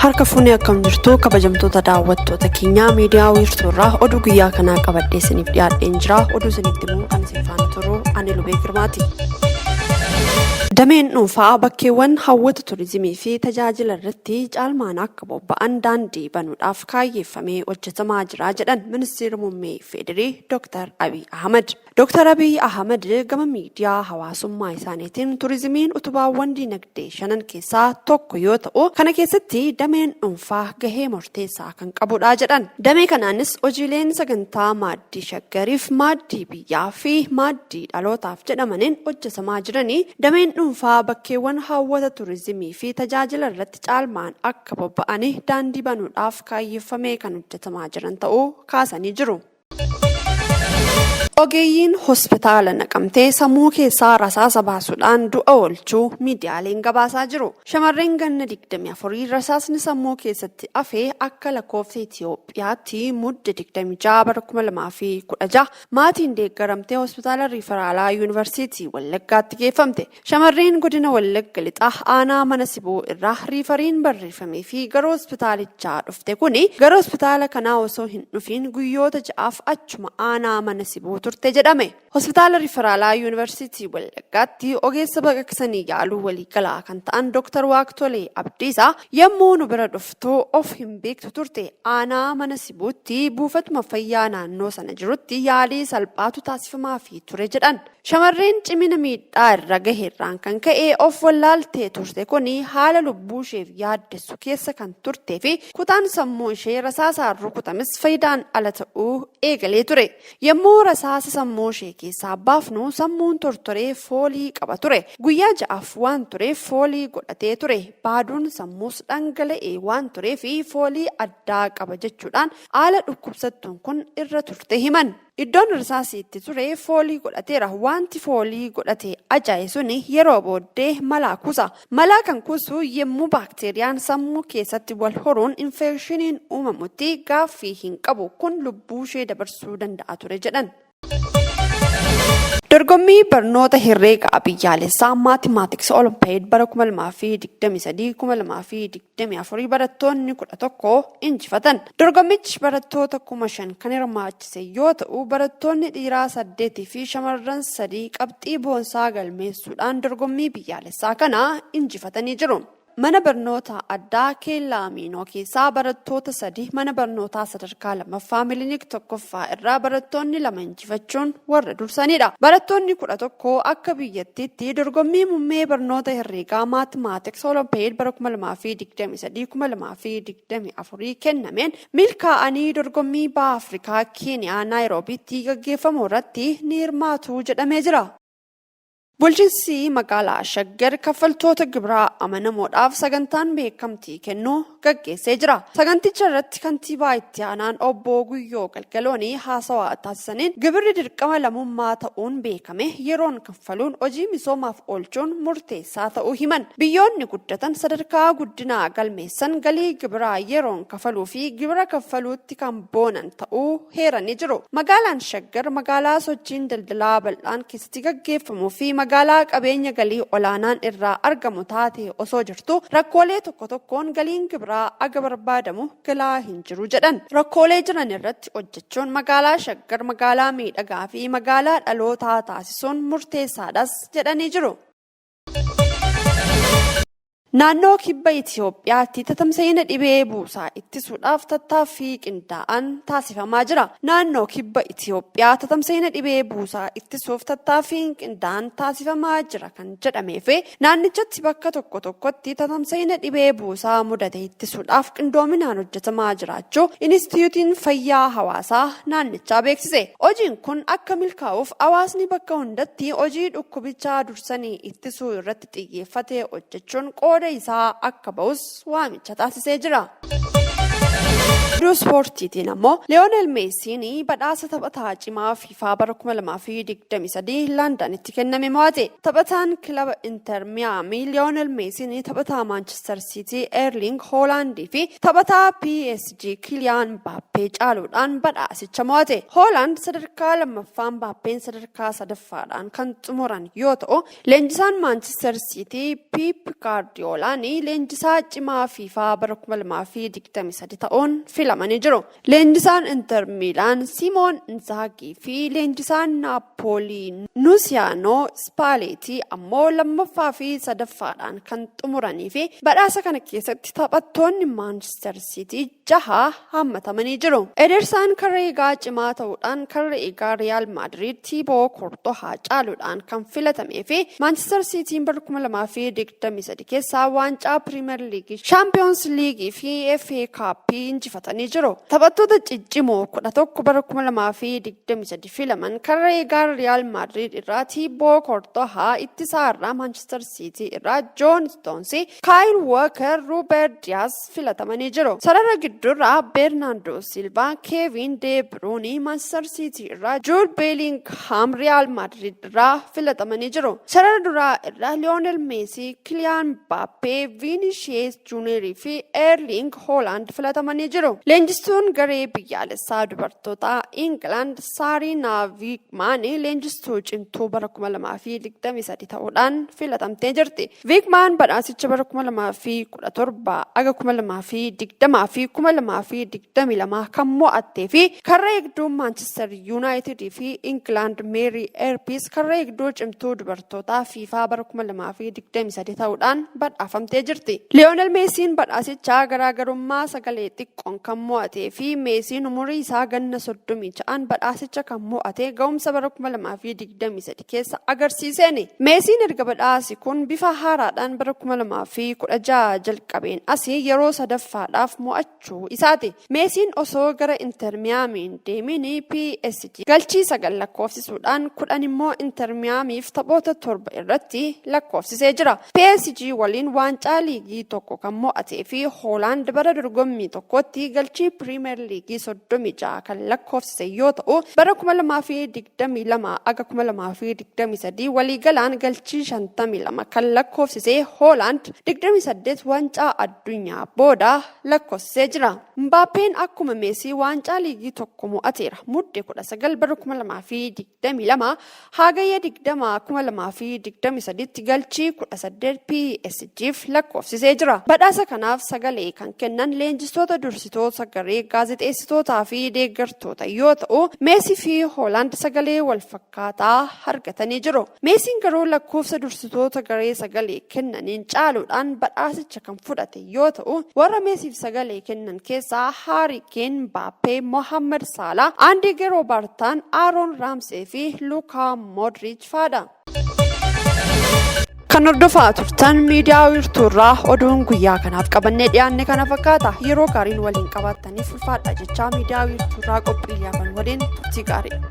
Harka fuunee akkam jirtu kabajamtoota daawwattoota keenyaa miidiyaa wiirtuurraa oduu guyyaa kanaa qabadhee isiniif dhiyaadheen jira. Oduu isinitti immoo kan isin faana turu ani Lubee Girmaati. Dameen dhuunfaa bakkeewwan hawwata turizimii fi tajaajila irratti caalmaan akka bobba'an daandii banuudhaaf kaayyeeffamee hojjetamaa jira jedhan Ministeerri Muummee Federii Dr. Abiy Ahmad. Dooktar Abiy Ahimad gama miidiyaa hawaasummaa isaaniitiin turizimiin utubaawwan diinagdee shanan keessaa tokko yoo ta'u, kana keessatti dameen dhuunfaa gahee murteessaa kan qabudha jedhan. Damee kanaanis hojiileen sagantaa Maaddii Shaggariif, Maaddii Biyyaa fi Maaddii Dhalootaaf jedhamaniin hojjetamaa jiranii dameen dhuunfaa bakkeewwan hawwata turizimii fi tajaajila irratti caalmaan akka bobba'anii daandii banuudhaaf kaayyeffamee kan hojjetamaa jiran ta'uu kaasanii jiru. Ogeeyyiin hospitaala Naqamtee sammuu keessaa rasaasa baasuudhaan du'a oolchuu miidiyaaleen gabaasaa jiru. Shamarreen ganna 24 rasaasni sammuu keessatti hafe akka lakkoofsa Itiyoophiyaatti Mudde 26 bara 2016 maatiin deeggaramtee hospitaala Riifaraalaa Yuunivarsiitii Wallaggaatti geeffamte. Shamarreen godina Wallagga Lixaa aanaa mana sibuu irraa riifariin barreeffamee fi gara hospitaalichaa dhufte kuni gara hospitaala kanaa osoo hin dhufiin guyyoota ja'aaf achuma aanaa mana sibuu turte jedhame. Hospitaala Riifaraalaa Yuunivarsiitii Wallaggaatti ogeessa baqaqsanii yaaluu waliigalaa kan ta'an Dr. Waaqtolee Abdiisaa yommuu nu bira dhuftu of hin beektu turte. Aanaa mana sibuutti buufatuma fayyaa naannoo sana jirutti yaalii salphaatu taasifamaafii ture jedhan. Shamarreen cimina miidhaa irra gaherraan kan ka'e of wallaaltee turte kuni haala lubbuusheef yaaddessu keessa kan turtee fi kutaan sammuu ishee rasaasaan rukutames faayidaan ala ta'uu eegalee ture. Yommuu rasaasa sammuu ishee keessaa baafnu sammuun tortoree foolii qaba ture. Guyyaa ja'aaf waan tureef foolii godhatee ture. Baaduun sammuus dhangala'ee waan tureef foolii addaa qaba jechuudhaan haala dhukkubsattuun kun irra turte himan. Iddoon rasaasi itti ture foolii godhateera. Wanti foolii godhate ajaa'e suni yeroo booddee malaa kuusa. Malaa kan kuusu yemmuu baakteeriyaan sammuu keessatti wal horuun infeekshiniin uumamutti gaaffii hin qabu. Kun lubbuushee dabarsuu danda'a ture jedhan. Dorgommii barnoota herreegaa biyyaalessaa Maatimaatiks Olompiyad bara 2023 2024 barattoonni 11 injifatan. Dorgommichi barattoota 5,000 kan hirmaachise yoo ta'u, barattoonni dhiiraa 8 fi shamarran 3 qabxii boonsaa galmeessuudhaan dorgommii biyyaalessaa kana injifatanii jiru. Mana barnoota addaa Keellaa Miinoo keessaa barattoota 3, mana barnootaa sadarkaa lammaffaa Milinik tokkoffaa irraa barattoonni 2 injifachuun warra dursanidha. Barattoonni 11 akka biyyattiitti dorgommii muummee barnoota herreegaa Maatimaatiks Olompiyad bara 2023 2024 kennameen milkaa'anii dorgommii Baha Afrikaa Keeniyaa Naayiroobiitti gaggeeffamu irratti ni hirmaatu jedhamee jira. Bulchiinsi magaalaa Shaggar kaffaltoota gibiraa amanamoodhaaf sagantaan beekamtii kennuu gaggeessee jira. Saganticha irratti kantiibaa itti aanaan obbo Guyyoo Galgaloon haasawaa taasisaniin gibirri dirqama lammummaa ta'uun beekame yeroon kaffaluun hojii misoomaaf oolchuun murteessaa ta'uu himan. Biyyoonni guddatan sadarkaa guddinaa galmeessan galii gibiraa yeroon kafaluu fi gibira kaffaluutti kan boonan ta'uu heeranii jiru. Magaalaan Shaggar magaalaa sochiin daldalaa bal'aan keessatti gaggeeffamuu fi magaalaa qabeenya galii olaanaan irraa argamu taatee osoo jirtu rakkoolee tokko tokkoon galiin gibiraa aga barbaadamu galaa hin jiru jedhan. Rakkoolee jiran irratti hojjechuun magaalaa Shaggar magaalaa miidhagaa fi magaalaa dhalootaa taasisuun murteessaadhas jedhanii jiru. Naannoo Kibba Itiyoophiyaatti tatamsa'ina dhibee buusaa ittisuudhaaf tattaaffii qindaa'aan taasifamaa jira. Naannoo Kibba Itiyoophiyaa tatamsa'ina dhibee buusaa ittisuuf tattaaffiin qindaa'aan taasifamaa jira kan jedhamee fi naannichatti bakka tokko tokkotti tatamsa'ina dhibee buusaa mudate ittisuudhaaf qindoominaan hojjetamaa jiraachuu Inistitiyuutiin Fayyaa Hawaasaa naannichaa beeksise. Hojiin kun akka milkaa'uuf hawaasni bakka hundatti hojii dhukkubichaa dursanii ittisuu irratti xiyyeeffatee hojjechuun qooda isaa akka ba'us waamicha taasisee jira. Oduu ispoortiitiin ammoo Liyoonel Meesiin badhaasa taphataa cimaa FIFA bara 2023 Londanitti kenname mo'ate. Taphataan kilaba Inter Miyaamii Liyoonel Meesiin taphataa Maanchister Siitii Erling Hoolaandii fi taphataa PSG Kiliyaan Mbaappee caaluudhaan badhaasicha mo'ate. Hoolaand sadarkaa lammaffaan, Mbaappeen sadarkaa sadaffaadhaan kan xumuran yoo ta'u, leenjisaan Maanchister Siitii Piip Gaardiyoolaan leenjisaa cimaa FIFA bara 2023 ta'uun filamanii jiru. Leenjisaan Inter Miilaan Simoon Inzaagii fi leenjisaan Naappoolii Luusiyaanoo Spaaleetii ammoo lammaffaa fi sadaffaadhaan kan xumuranii fi badhaasa kana keessatti taphattoonni Maanchister Siitii jaha haammatamanii jiru. Edersaan karra eegaa cimaa ta'uudhaan karra eegaa Riyaal Maadriid Tiiboo Koortohaa caaluudhaan kan filatamee fi Maanchister Siitiin bara 2023 keessaa waancaa Piriimer Liigii, Shaampiyoons Liigii fi FA Kaappii injifatanii jiru. Taphattoota ciccimoo 11 bara 2023 filaman karra eegaa Riyaal Maadriid irraa Tiiboo Koortohaa, ittisaa irraa Maanchister Siitii irraa Joon Stoonsi, Kaayil Wooker, Ruuber Diyaas filatamanii jiru. Sarara gidduurraa Beernaandoo Silvaa, Keevin De Biruuni Maanchister Siitii irraa, Juud Beelingham Riyaal Maadriid irraa filatamanii jiru. Sarara duraa irraa Liyoonel Meesii, Kiliyaan Mbaappee, Viinishiyees Juuniyerii fi Eerling Hoolaand filatamanii jiru. Leenjistuun garee biyyaalessaa dubartootaa Ingilaand Saariinaa Viigmaan leenjistuu cimtuu bara 2023 ta'uudhaan filatamtee jirti. Viigmaan badhaasicha bara 2017 aga 2020 fi 2022 kan mo'attee fi karra eegduu Maanchister Yuunaayitid fi Ingilaand Meerii Eerpiis karra eegduu cimtuu dubartootaa FIFA bara 2023 ta'uudhaan badhaafamtee jirti. Liyoonel Meesiin badhaasichaa garaagarummaa sagalee xiqqoon kan mo'atee fi Meesiin umurii isaa ganna 36n badhaasicha kan mo'ate ga'umsa bara 2023 keessa agarsiiseeni. Meesiin erga badhaasi kun bifa haaraadhaan bara 2016 jalqabeen asii yeroo sadaffaadhaaf mo'achuu isaati. Meesiin osoo gara Inter Miyaamiin deemin PSG galchii 9 lakkoofsisuudhaan 10 immoo Inter Miyaamiif taphoota 7 irratti lakkoofsisee jira. PSG waliin waancaa liigii tokko kan mo'atee fi Hoolaand bara dorgommii tokkotti galchii Piriimeer Liigii 36 kan lakkoofsise yoo ta'u, bara 2022 aga 2023 waliigalaan galchii 52 kan lakkoofsise Hoolaand 28 waancaa addunyaa booda lakkoofsisee jira. Mbaappeen akkuma Meesii waancaa liigii tokko mo'ateera. Mudde 19 bara 2022 Hagayya 20, 2023tti galchii 18 PSG'f lakkoofsisee jira. Badhaasa kanaaf sagalee kan kennan leenjistoota, dursitoota garee, gaazexeessitootaa fi deeggartoota yoo ta'u, Meesii fi Hoolaand sagalee wal fakkaataa argatanii jiru. Meesiin garuu lakkoofsa dursitoota garee sagalee kennaniin caaluudhaan badhaasicha kan fudhate yoo ta'u, warra Meesiif sagalee kennan keessaa Haarii Keen, Mbaappee, Mohammad Saalaa, Andiige Roobartaan, Aaroon Raamsee fi Luukaa Moodriich fa'aadha. Kan hordofaa turtan miidiyaa wiirtuurraa oduun guyyaa kanaaf qabannee dhiyaanne kana fakkaata. Yeroo gaariin waliin qabaattaniif ulfaadha jechaa miidiyaa wiirtuurraa qophii hafan waliin turtii gaarii.